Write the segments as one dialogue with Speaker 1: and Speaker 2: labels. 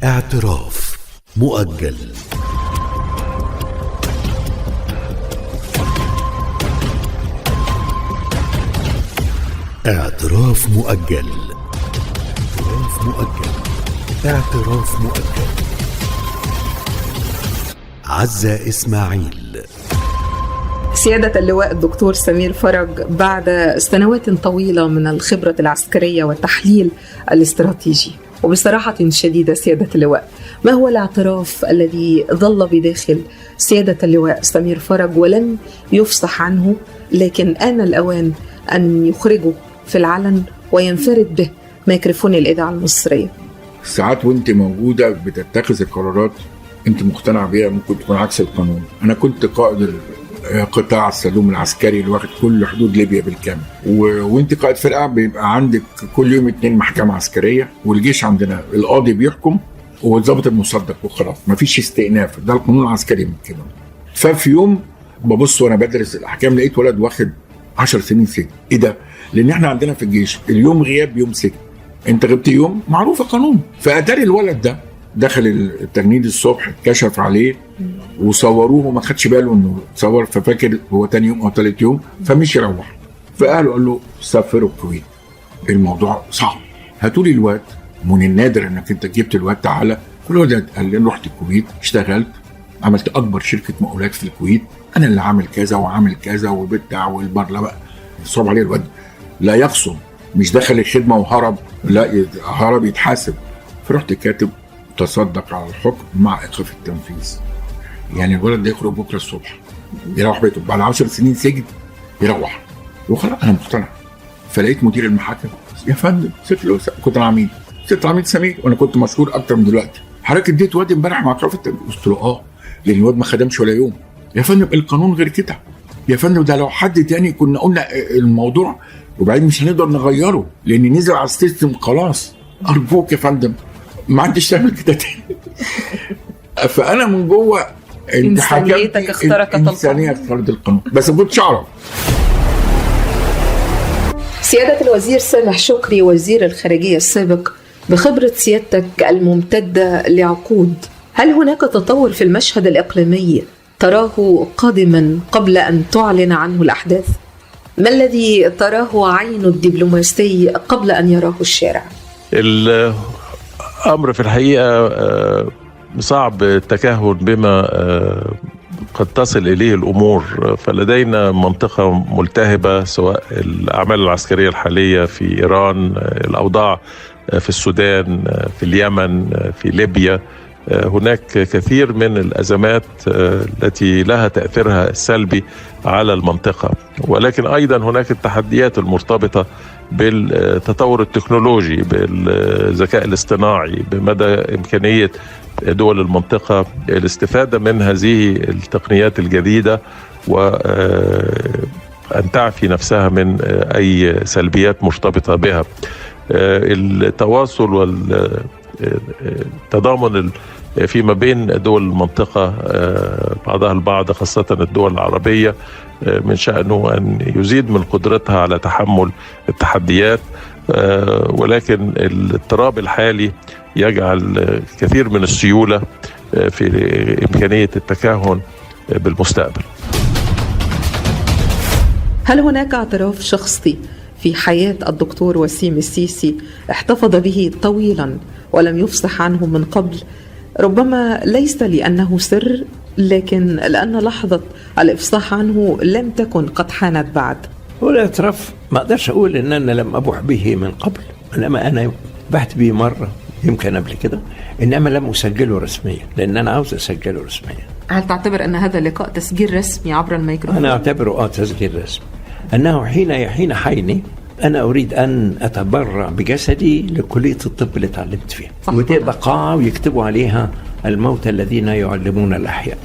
Speaker 1: اعتراف مؤجل. اعتراف مؤجل. اعتراف مؤجل. اعتراف مؤجل. عزة إسماعيل.
Speaker 2: سيادة اللواء الدكتور سمير فرج، بعد سنوات طويلة من الخبرة العسكرية والتحليل الاستراتيجي، وبصراحة شديدة سيادة اللواء، ما هو الاعتراف الذي ظل بداخل سيادة اللواء سمير فرج ولم يفصح عنه، لكن آن الأوان أن يخرجه في العلن وينفرد به ميكروفون الإذاعة المصرية؟
Speaker 3: ساعات وانت موجودة بتتخذ القرارات انت مقتنع بيها، ممكن تكون عكس القانون. أنا كنت قائد قطاع السلوم العسكري اللي واخد كل حدود ليبيا بالكامل، وانت قائد فرقه بيبقى عندك كل يوم 2 محكمة عسكرية، والجيش عندنا القاضي بيحكم والضابط المصدق وخلاص، مفيش استئناف، ده القانون العسكري من كده. ففي يوم ببص وانا بدرس الاحكام لقيت ولد واخد 10 سنين سجن. ايه ده؟ لان احنا عندنا في الجيش اليوم غياب يوم سجن، انت غبت يوم معروف القانون. فاتاري الولد ده دخل التجنيد الصبح، اتكشف عليه وصوروه وما خدش باله انه اتصور، ففاكر هو تاني يوم او تالت يوم، فمشي روح. فاهله قال له سافروا الكويت، الموضوع صعب، هاتوا لي الواد. من النادر انك انت جبت الواد تعالى. الواد قال لي رحت الكويت اشتغلت، عملت اكبر شركة مقاولات في الكويت، انا اللي عامل كذا وعامل كذا وبتاع والبرلمان. صعب عليه الواد، لا يقصد، مش دخل الخدمة وهرب، لا هرب يتحاسب. فرحت كاتب تصدق على الحكم مع ايقاف التنفيذ. يعني الولد ده يخرج بكره الصبح يروح بيته بعد 10 سنين سجن، يروح وخلاص انا مقتنع. فلقيت مدير المحاكم، يا فندم ست له، كنت انا عميد، ست عميد سمير، وانا كنت مشهور اكتر من دلوقتي، حضرتك اديت واد امبارح مع ايقاف التنفيذ؟ قلت له اه، لان الواد ما خدمش ولا يوم. يا فندم القانون غير كده يا فندم، ده لو حد تاني كنا قلنا الموضوع وبعدين مش هنقدر نغيره لان نزل على ال system خلاص، ارجوك يا فندم ما عنديش تعمل كده تاني. فانا من جوه
Speaker 2: انسانيتك اخترقت القانون،
Speaker 3: انسانيه اخترقت القانون، بس ما كنتش اعرف.
Speaker 2: سيادة الوزير سامح شكري وزير الخارجية السابق، بخبره سيادتك الممتدة لعقود، هل هناك تطور في المشهد الاقليمي تراه قادما قبل ان تعلن عنه الاحداث؟ ما الذي تراه عين الدبلوماسي قبل ان يراه الشارع؟
Speaker 4: الأمر في الحقيقة صعب التكهن بما قد تصل إليه الأمور، فلدينا منطقة ملتهبة، سواء الأعمال العسكرية الحالية في إيران، الأوضاع في السودان، في اليمن، في ليبيا، هناك كثير من الأزمات التي لها تأثيرها السلبي على المنطقة. ولكن أيضا هناك التحديات المرتبطة بالتطور التكنولوجي، بالذكاء الاصطناعي، بمدى إمكانية دول المنطقة الاستفادة من هذه التقنيات الجديدة وأن تعفي نفسها من أي سلبيات مرتبطة بها. التواصل والتضامن فيما بين دول المنطقة بعضها البعض، خاصة الدول العربية، من شأنه أن يزيد من قدرتها على تحمل التحديات. ولكن الاضطراب الحالي يجعل كثير من السيولة في إمكانية التكهن بالمستقبل.
Speaker 2: هل هناك اعتراف شخصي في حياة الدكتور وسيم السيسي احتفظ به طويلا ولم يفصح عنه من قبل، ربما ليس لأنه سر، لكن لأن لحظة الإفصاح عنه لم تكن قد حانت بعد؟
Speaker 5: هو الاعتراف ما أقدرش أقول إن أنا لم أبح به من قبل، إنما أنا بحت به مرة يمكن قبل كده، إنما لم أسجله رسميا لأن أنا عاوز أسجله رسميا.
Speaker 2: هل تعتبر أن هذا اللقاء تسجيل رسمي عبر الميكروفون؟
Speaker 5: أنا أعتبره تسجيل رسمي، أنه حين حيني أنا أريد أن أتبرع بجسدي لكلية الطب اللي تعلمت فيها، وتبقى قاعة ويكتبوا عليها الموتى الذين يعلمون الأحياء.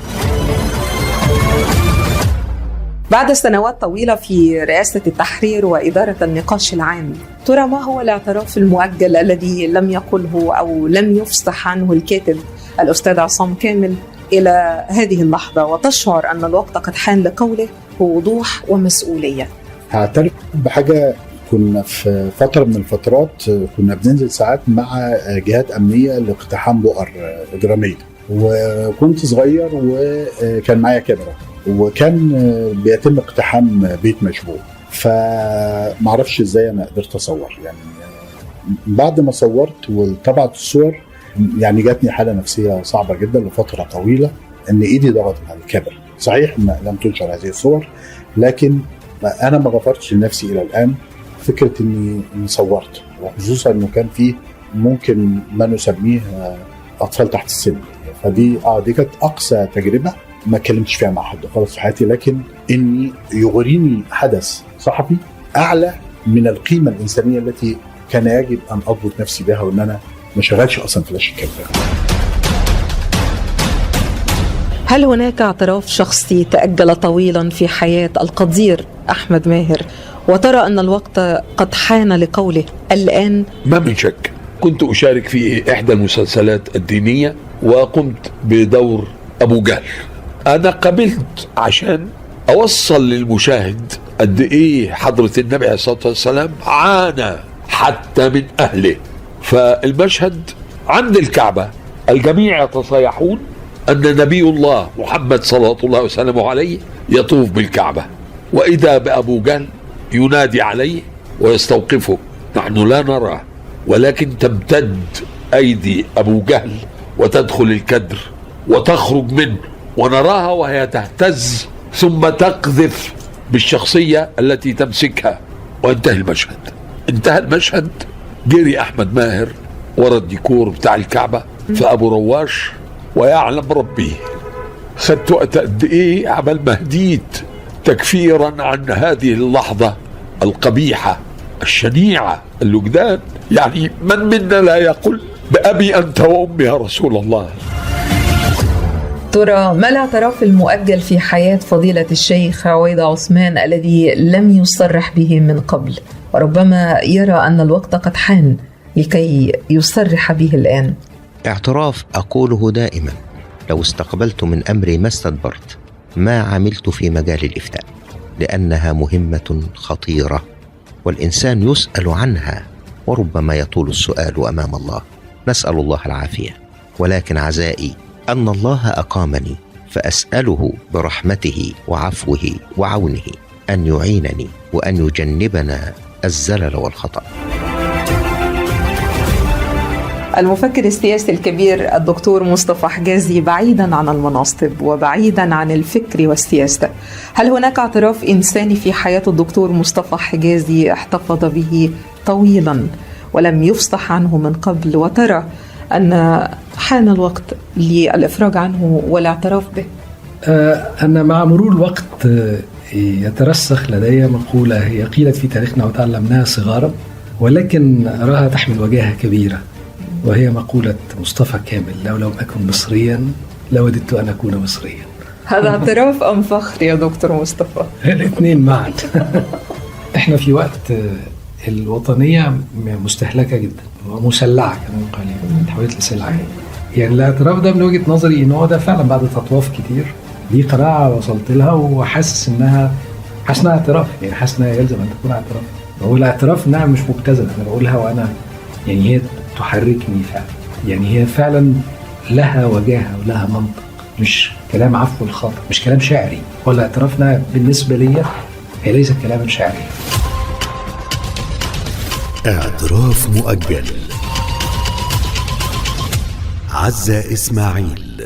Speaker 2: بعد سنوات طويلة في رئاسة التحرير وإدارة النقاش العام، ترى ما هو الاعتراف المؤجل الذي لم يقله أو لم يفصح عنه الكاتب الأستاذ عصام كامل إلى هذه اللحظة، وتشعر أن الوقت قد حان لقوله بوضوح ومسؤولية؟
Speaker 6: هعترف بحاجة كنا في فترة من الفترات كنا بننزل ساعات مع جهات أمنية لاقتحام بؤر إجرامية، وكنت صغير وكان معايا كاميرا، وكان بيتم اقتحام بيت مشبوه، فمعرفش ازاي انا قدرت اصور. يعني بعد ما صورت وطبعت الصور يعني جاتني حالة نفسية صعبة جدا لفترة طويلة، ان ايدي ضغطت على الكاميرا. صحيح لم تنشر هذه الصور، لكن انا ما غفرتش لنفسي الى الان فكرة اني صورت، وخصوصا انه كان فيه ممكن ما نسميه اطفال تحت السن. فدي دي كانت اقصى تجربة ما اتكلمتش فيها مع حد خالص في حياتي، لكن اني يغريني حدث صحفي اعلى من القيمة الانسانية التي كان يجب ان اضبط نفسي بها، وان انا ما شغلش اصلا فلاش الكاميرا.
Speaker 2: هل هناك اعتراف شخصي تأجل طويلا في حياة القدير أحمد ماهر وترى أن الوقت قد حان لقوله الآن؟
Speaker 7: ما من شك، كنت أشارك في إحدى المسلسلات الدينية وقمت بدور أبو جهل. أنا قبلت عشان أوصل للمشاهد قد إيه حضرة النبي عليه الصلاة والسلام عانى حتى من أهله. فالمشهد عند الكعبة الجميع يتصايحون أن نبي الله محمد صلى الله وسلمه عليه يطوف بالكعبة، وإذا بأبو جهل ينادي عليه ويستوقفه. نحن لا نرى، ولكن تمتد أيدي أبو جهل وتدخل الكدر وتخرج منه، ونراها وهي تهتز ثم تقذف بالشخصية التي تمسكها، وانتهى المشهد. انتهى المشهد، جري أحمد ماهر ورا الديكور بتاع الكعبة فأبو رواش، ويعلم ربي خدت وقت قد ايه عمل ما هديت تكفيرا عن هذه اللحظة القبيحة الشنيعة اللجدان. يعني من منا لا يقول بأبي أنت وأمي يا رسول الله؟
Speaker 2: ترى ما الاعتراف المؤجل في حياة فضيلة الشيخ عويضة عثمان الذي لم يصرح به من قبل، وربما يرى أن الوقت قد حان لكي يصرح به الآن؟
Speaker 8: اعتراف أقوله دائما، لو استقبلت من أمري ما استدبرت ما عملت في مجال الإفتاء، لأنها مهمة خطيرة والإنسان يسأل عنها، وربما يطول السؤال أمام الله، نسأل الله العافية. ولكن عزائي أن الله أقامني، فأسأله برحمته وعفوه وعونه أن يعينني وأن يجنبنا الزلل والخطأ.
Speaker 2: المفكر السياسي الكبير الدكتور مصطفى حجازي، بعيدا عن المناصب وبعيدا عن الفكر والسياسة، هل هناك اعتراف إنساني في حياة الدكتور مصطفى حجازي احتفظ به طويلا ولم يفصح عنه من قبل، وترى أن حان الوقت للإفراج عنه والاعتراف به؟
Speaker 9: أنا مع مرور الوقت يترسخ لدي مقولة هي قيلت في تاريخنا وتعلمناها صغارا، ولكن أراها تحمل وجاهة كبيرة، وهي مقولة مصطفى كامل: لو لم أكن مصريا لوددت أن أكون مصريا.
Speaker 2: هذا اعتراف أم فخر يا دكتور مصطفى؟
Speaker 9: الاثنين معا. احنا في وقت الوطنية مستهلكة جدا ومسلعة كما يقال، تحولت لسلعة. يعني الاعتراف ده من وجهة نظري إن هو ده فعلا بعد تطواف كتير، دي قناعة وصلت لها وحاسس إنها اعتراف، يعني حاسس إنها يلزم أن تكون اعتراف. هو الاعتراف إنها مش مبتذلة، أنا بقولها وأنا يعني هي تحركني فعلا، يعني هي فعلا لها وجاهة ولها منطق، مش كلام عفو الخاطر، مش كلام شعري. ولا اعترافنا بالنسبة لي هي ليست كلاما شعريا.
Speaker 1: اعتراف مؤجل، عزة إسماعيل.